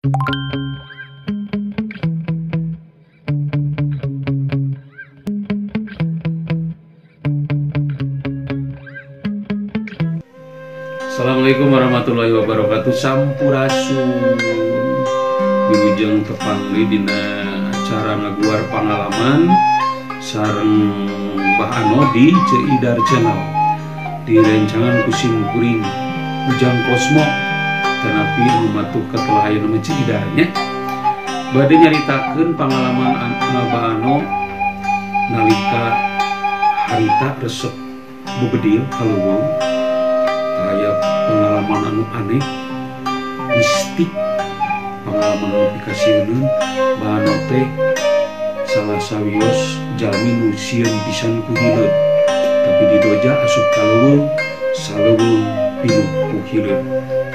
Assalamualaikum warahmatullahi wabarakatuh. Sampurasun. Wilujeng tepang deui dina acara ngaguar pangalaman sareng Bah Ano di Ceu Idar Channel. Di rencangan ku sim kuring Ujang Kosmo tanapi anu matuk katelah aya nama Ceu Idar nya. Bade nyaritakeun pangalaman Bah Ano nalika harita resep bebedil ka leuweung. Aya pengalaman anu aneh, mistik, pengalaman anu pikasieun. Bah Ano teh salah sawios jalmi nu sieun pisan ku hileud, tapi didoja asup ka leuweung, saleuweung pinuh ku hileud.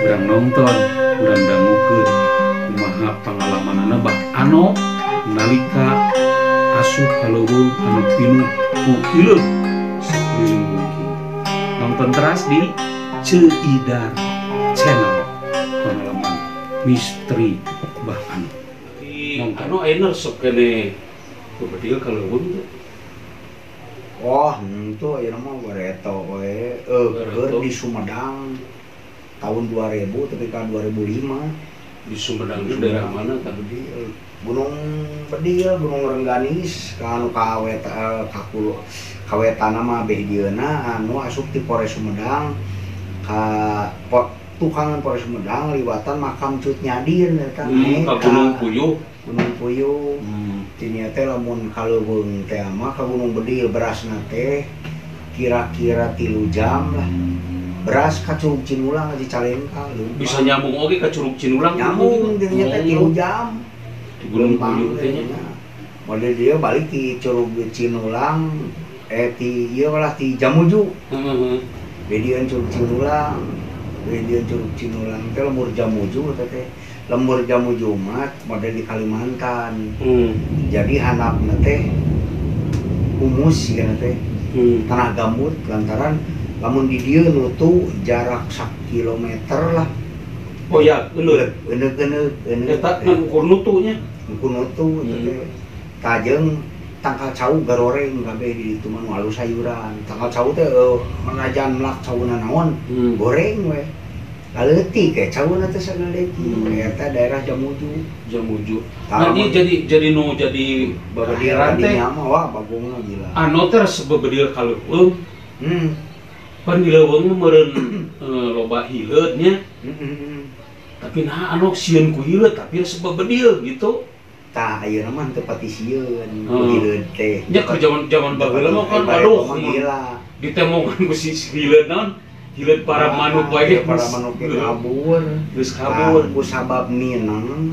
Urang nonton, urang dangukeun kumaha pangalamanana Bah Ano nalika asup ka leuweung anu pinuh ku hileud sakeliling bumi. Nonton teras di Ceu Idar Channel, pengalaman misteri Bah Ano. Anu ayeuna resep keneh bebedil ka leuweung teh. Oh, henteu ayeuna mah bareto we. Keur di Sumedang tahun 2000 tapi ka 2005. Di Sumedang itu daerah mana tah? Gunung Bedil, Gunung Rengganis, ka anu ka kakulo kawetana mah beh dieuna anu asup ti Polres Sumedang ka tukangan Polres Sumedang liwatan makam Cut Nyadin eta ka Gunung Puyuh. Gunung Puyuh. Dinya teh lamun ka leuweung teh mah ka Gunung Bedil berasna teh kira-kira 3 jam lah. Beras ka Curug Cinulang ka Cicalengka. Bisa nyambung oge ka Curug Cinulang. Nyambung dinya teh 3 jam. Di Gunung Puyuh teh nya. Model dia balik ti Curug Cinulang ti ieu lah ti Jamuju. Heeh. Bedian Curug Cinulang, bedian Curug Cinulang teh lembur Jamuju teh teh. Lembur Jamuju mah model di Kalimantan. Jadi handapna teh humus ieu teh. Tanah gambut lantaran lamun di dieu nutu jarak 1 kilometer lah. Oh ya, euneuh. Euneuh. Eta ngukur nutu nya. Ngukur nutu teh. Tajeng tangkal cau garoreng kabeh di ditu mah nu alus sayuran. Tangkal cau teh manajan melak cauna naon, goreng we. Laleutik ke cauna teh sagaleutik. Eta daerah Jamuju. Jamuju. Nah, ieu jadi nu jadi babedil teh mah wah bagongna gila. Anu teh resep bebedil ka leuweung. Pan di leuweung mah meureun loba hileud nya. Tapi nah anu sieun ku hileud tapi resep bebedil gitu. Tah ayeuna mah teu pati sieun ku hileud teh. Nya keur jaman baheula mah kan aduh ditemongan ku si hileud naon? Hileud para manuk wae para manuk ge kabur. Geus kabur ku sabab mineng.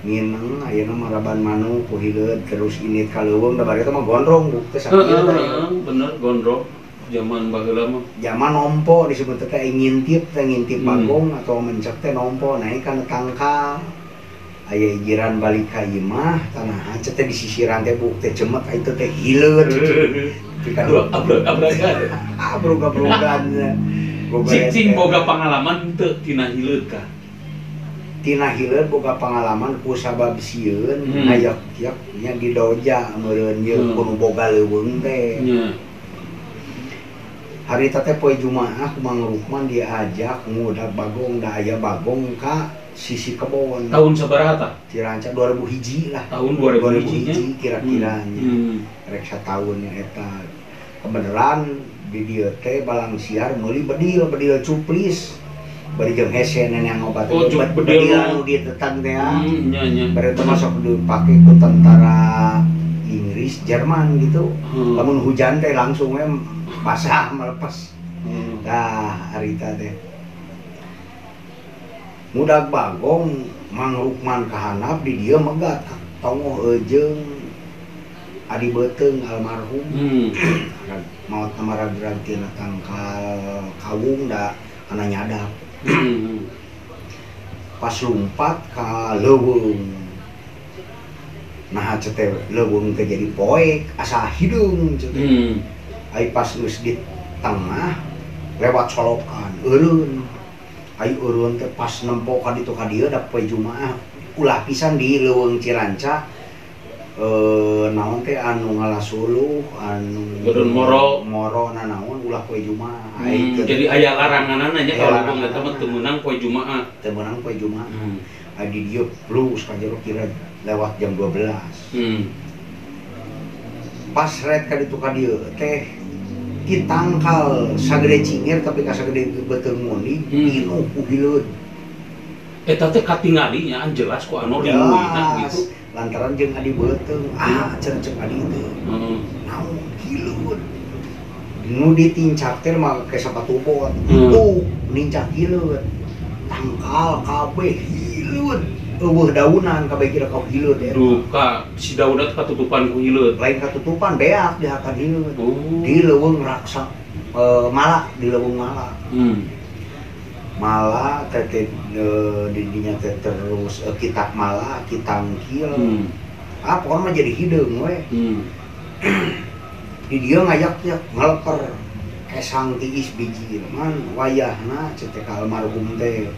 Mineng ayeuna mah raban manuk ku hileud terus init ka leuweung da bari teh mah gondrong buk teh sakieu teh. Bener gondrong. Zaman baheula mah. Zaman nompo disebut teh ngintip teh ngintip bagong atau mencek teh nompo naik kana tangkal. Aya jiran balik ka imah tanah acet teh disisiran teh buk teh cemek itu teh hileud. Abrag-abragan. Abrug-abrugan. Cing boga pangalaman teu tina hileud ka? Tina hileud boga pangalaman ku sabab sieun hayak-yak nya didoja meureun ieu kudu boga leuweung teh. Harita teh poe Jumaah ku Mang Rukman diajak ngudag bagong da aya bagong ka sisi kebon. Tahun sabaraha tah? Ciranca 2001 lah. Tahun 2001 kira-kiranya. Rek sataun eta. Kebeneran di dieu teh balang siar meuli bedil, bedil cuplis. Bari jeung hese nenek ngobat. Oh, bedil anu ditetan teh. Nya nya. Bari teh masuk dipake ku tentara Inggris, Jerman gitu. Lamun hujan teh langsung we basah melepas. Tah harita teh. Mudag bagong Mang Rukman kahanap di dieu megat tongoh eujeung adi beuteung almarhum. Maot amarag-rag tina tangkal kawung da kana nyadap. Pas lumpat ka leuweung. Nah teh leuweung teh jadi poek asa hideung teh. Ai pas geus di tengah lewat solokan eureun. Ai eureun teh pas nempo ka ditu ka dieu da poe Jumaah Ulah pisan di Leuweung Ciranca naon teh anu ngalasuluh anu moro moro nanaon ulah poe Jumaah. Jadi aya laranganana nya kalau leuweung eta mah teu meunang poe Jumaah. Teu meunang poe Jumaah. Di dieu plus ka jero kira lewat jam 12. Pas red ka ditu ka dieu teh ti tangkal sagede cingir tapi ka sagede beuteung mundi pinuh ku hileud. Eta teh katingali nya jelas ku anu ringuina gitu. Lantaran jeung adi beuteung, ah cenah cek adi teh. Naon hileud. Nu ditincak teh make sepatu bot. Tuh nincak hileud. Tangkal kabeh hileud. Eueuh daunan kabeh kira ka hileud eta. Duka si daunna teh katutupan ku hileud. Lain katutupan beak dihakan hileud. Di leuweung raksa mala, di leuweung mala. Mala teh di dinya teh terus kitab mala, kitangkil. Ah pokona mah jadi hideung we. Di dieu ngayak-yak ngeleper kesang tiis biji man wayahna cek teh ka almarhum teh.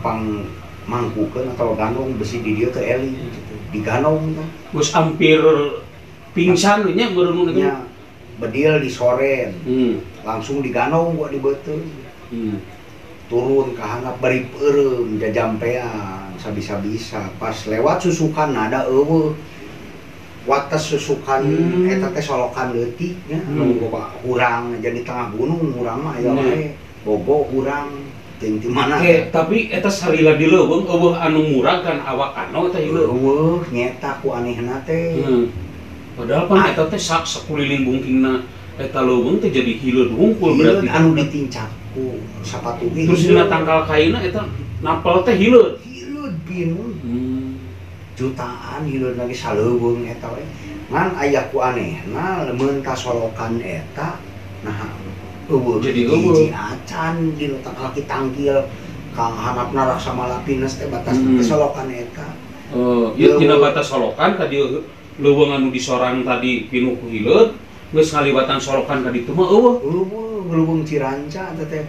Pang mangkukeun atau ganong besi di dieu teh eling gitu. Diganong teh. Geus hampir pingsan nya meureun itu. Nya bedil disoren. Langsung diganong gua di beuteung. Turun ka handap bari peureum jajampean sabisa-bisa pas lewat susukan nada eueuh. Wates susukan eta teh solokan leutik nya anu loba hurang jadi tengah gunung hurang mah aya wae. Bogo hurang teuing ti mana. Tapi eta salila di leuweung eueuh anu murag kan awak anu eta hileud. Eueuh nyeta ku anehna teh. Padahal pan eta teh sak sakuliling bungkingna eta leuweung teh jadi hileud hungkul berarti. Hileud anu ditincak ku sapatu ge. Terus dina tangkal kaina eta napel teh hileud. Hileud pinuh. Jutaan hileud lagi saleuweung eta we. Ngan aya ku anehna lemeun ka solokan eta nah eueuh jadi eueuh hiji acan di tangkal kitangkil ka handapna raksa malapines teh batas teh solokan eta. Ieu tina batas solokan ka dieu leuweung anu disorang tadi pinuh ku hileud geus ngaliwatan solokan ka ditu mah eueuh. Eueuh leuweung Ciranca eta teh.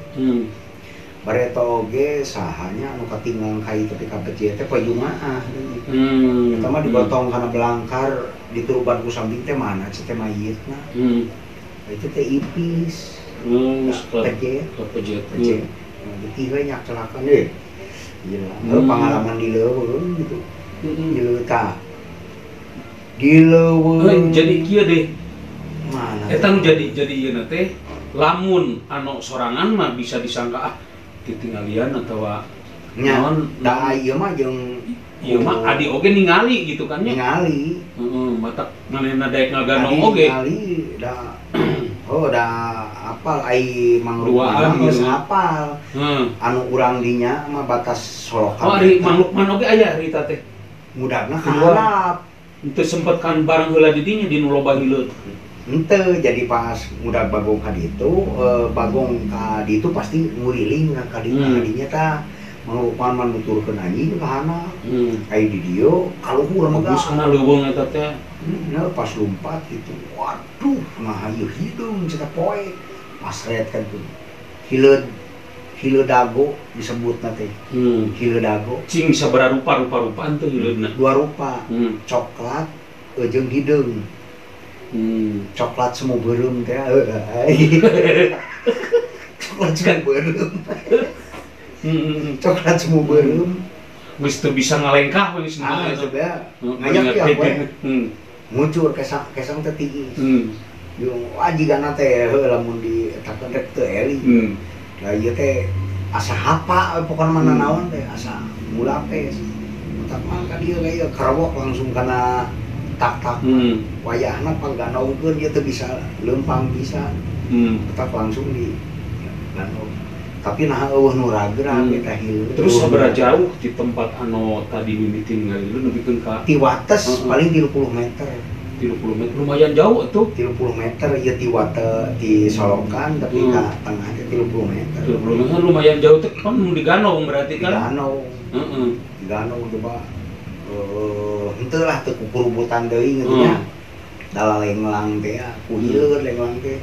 Bareto oge sahanya anu katinggal kai tapi ka beci teh poe Jumaah. Eta mah digotong kana belangkar dituruban ku samping teh mana ceu teh mayitna. Itu teh ipis. Pejet. Pejet. Getih we nyak celakan deh. Gila. Pengalaman di leuweung gitu. Di leuweung tah. Di leuweung. Jadi kieu deh. Mana? Eta nu jadi ieu teh lamun anu sorangan mah bisa disangka ah ditinggalian atawa naon da ieu mah jeung ieu mah adi oge ningali gitu kan nya. Ningali. Heeh, matak manehna daek ngaganong oge. Ningali da oh da apal ai Mang Lukman geus apal. Anu urang dinya mah batas solokan. Oh ari Mang Lukman oge aya harita teh. Mudagna ka handap. Henteu sempet kan bareng heula di dinya di nu loba hileud. Henteu jadi pas mudag bagong ka ditu, bagong ka ditu pasti nguriling ka ditu ka dinya tah. Mang Lukman mah nuturkeun anjing ka handap. Ai di dieu kaluhur mah geus kana leuweung eta teh. Nah, pas lompat gitu, waduh, nah ieu hideung cita poe, pas red kan tuh, hileud, hiledago disebutna teh, hiledago. Cing sabaraha rupa-rupa-rupaan tuh hileudna? Dua rupa, coklat, jeung hideung, coklat semu beureum teh, coklat semu beureum, coklat semu beureum. Geus teu bisa ngalengkah we geus ah, ngayak ya we. Muncul kesang kesang teh tiis. Yung wah jigana teh heuh lamun dietakeun rek teu eli. Lah ieu teh asa hapa pokona mah nanaon teh asa mulapes. Utak mah ka dieu ieu kerewok langsung kana tak-tak. Wayahna pangganongkeun ieu teu bisa leumpang bisa. Utak langsung di ganong. Tapi nah eueuh nu ragrag eta hileud. Terus sabaraha jauh di tempat anu tadi mimiti ningali lu nepikeun ka ti wates paling 30 meter. 30 meter lumayan jauh atuh. 30 meter ieu ti wates di solokan tapi ka tengah teh 30 meter. 30 meter lumayan jauh teh kan di ganong berarti kan? Di ganong. Heeh. Di ganong coba henteu lah teu kukurubutan deui gitu nya. Dala lenglang teh ku hileud lenglang teh.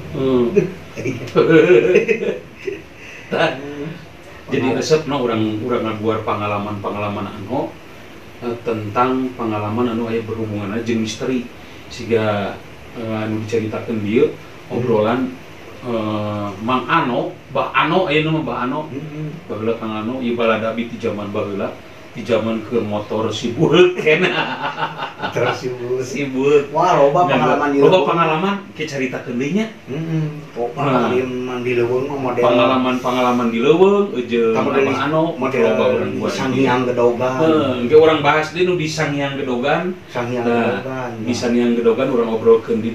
Jadi resep no urang urang ngaguar pengalaman-pengalaman anu tentang pengalaman anu aya berhubungan jeung misteri siga anu diceritakeun dieu obrolan Mang Ano, Bah Ano aya nu Bah Ano. Baheula Kang Ano ieu balada abi ti zaman baheula, ti zaman keur motor si bueuk kena. Terus si bueuk. Wah, loba pengalaman di loba pengalaman ke caritakeun deui nya. Heeh. Pengalaman di leuweung mah model pengalaman-pengalaman di leuweung jeung Bah Ano model Sanghyang Gedogan. Heeh, engke urang bahas deui nu di Sanghyang Gedogan. Sanghyang Gedogan. Di Sanghyang Gedogan urang obrolkeun di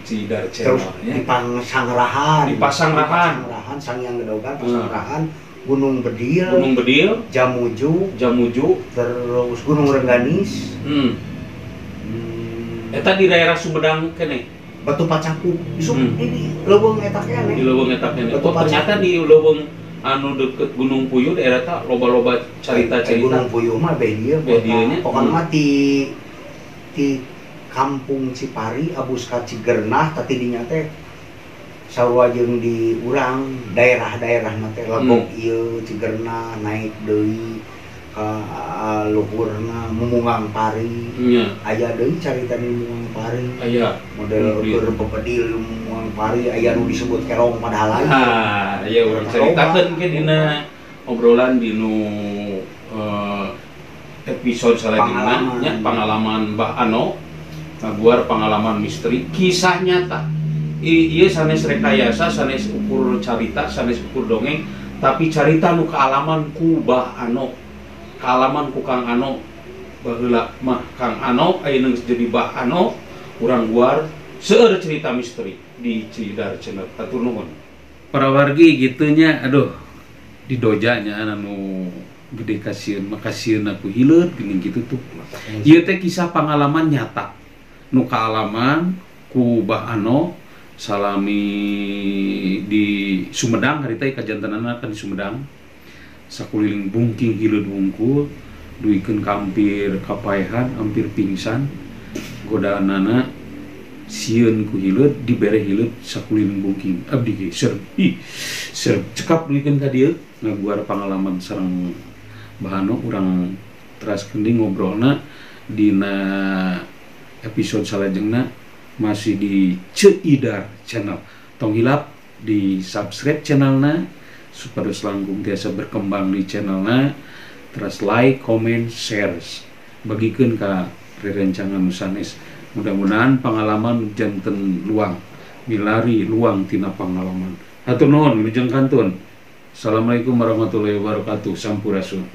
Cidar Channel. Terus di Pasangrahan. Di Pasangrahan. Pasangrahan Sanghyang Gedogan, Pasangrahan. Gunung Bedil, Gunung Bedil, Jamuju, Jamuju, terus Gunung Rengganis. Eta di daerah Sumedang kene. Batu Pacangku. Ini leuweung eta kene. Di leuweung eta kene. Oh, ternyata di leuweung anu deket Gunung Puyuh daerah eta loba-loba carita-carita. Gunung Puyuh mah beh dieu. Pokona mah di Kampung Cipari abus ka Cigernah tadi dinya teh sarua jeung di urang daerah-daerah na teh Legok ieu Cigernah naik deui ka luhurna Mumungang Pari. Aya deui carita di Mumungang Pari. Aya model keur bebedil Mumungang Pari aya nu disebut kerong padahal lain. Ah, aya urang caritakeun ke dina obrolan dinu episode salajengna nya pengalaman Bah Ano ngaguar pengalaman misteri kisah nyata. Iya sanes rekayasa, sanes ukur carita, sanes ukur dongeng, tapi carita nu kaalaman ku Bah Ano, kaalaman ku Kang Ano, baheula mah Kang Ano, ayeuna geus jadi Bah Ano, urang guar seueur cerita misteri di Cidar Channel. Hatur nuhun. Para wargi kitu nya, aduh di doja nya anu gede kasieun, makasieun aku hileut geuning kitu tuh. Ieu teh kisah pengalaman nyata nu kaalaman ku Bah Ano salami di Sumedang harita kajantenanna kan di Sumedang sakuliling bungking hileud wungkul duikeun ka hampir kapaehan hampir pingsan godaanana sieun ku hileud dibere hileud sakuliling bungking abdi ge serem ih serem cekap duikeun ka dieu ngaguar pangalaman sareng Bah Ano urang teraskeun deui ngobrolna dina episode salajengna masih di Cidar Channel. Tong hilap di subscribe channelna supaya selangkung tiasa berkembang di channelna. Terus like, comment, share, bagikeun ka rerencangan nu sanes. Mudah-mudahan pengalaman janten luang, milari luang tina pengalaman. Hatur nuhun, wilujeng kantun. Assalamualaikum warahmatullahi wabarakatuh. Sampurasun.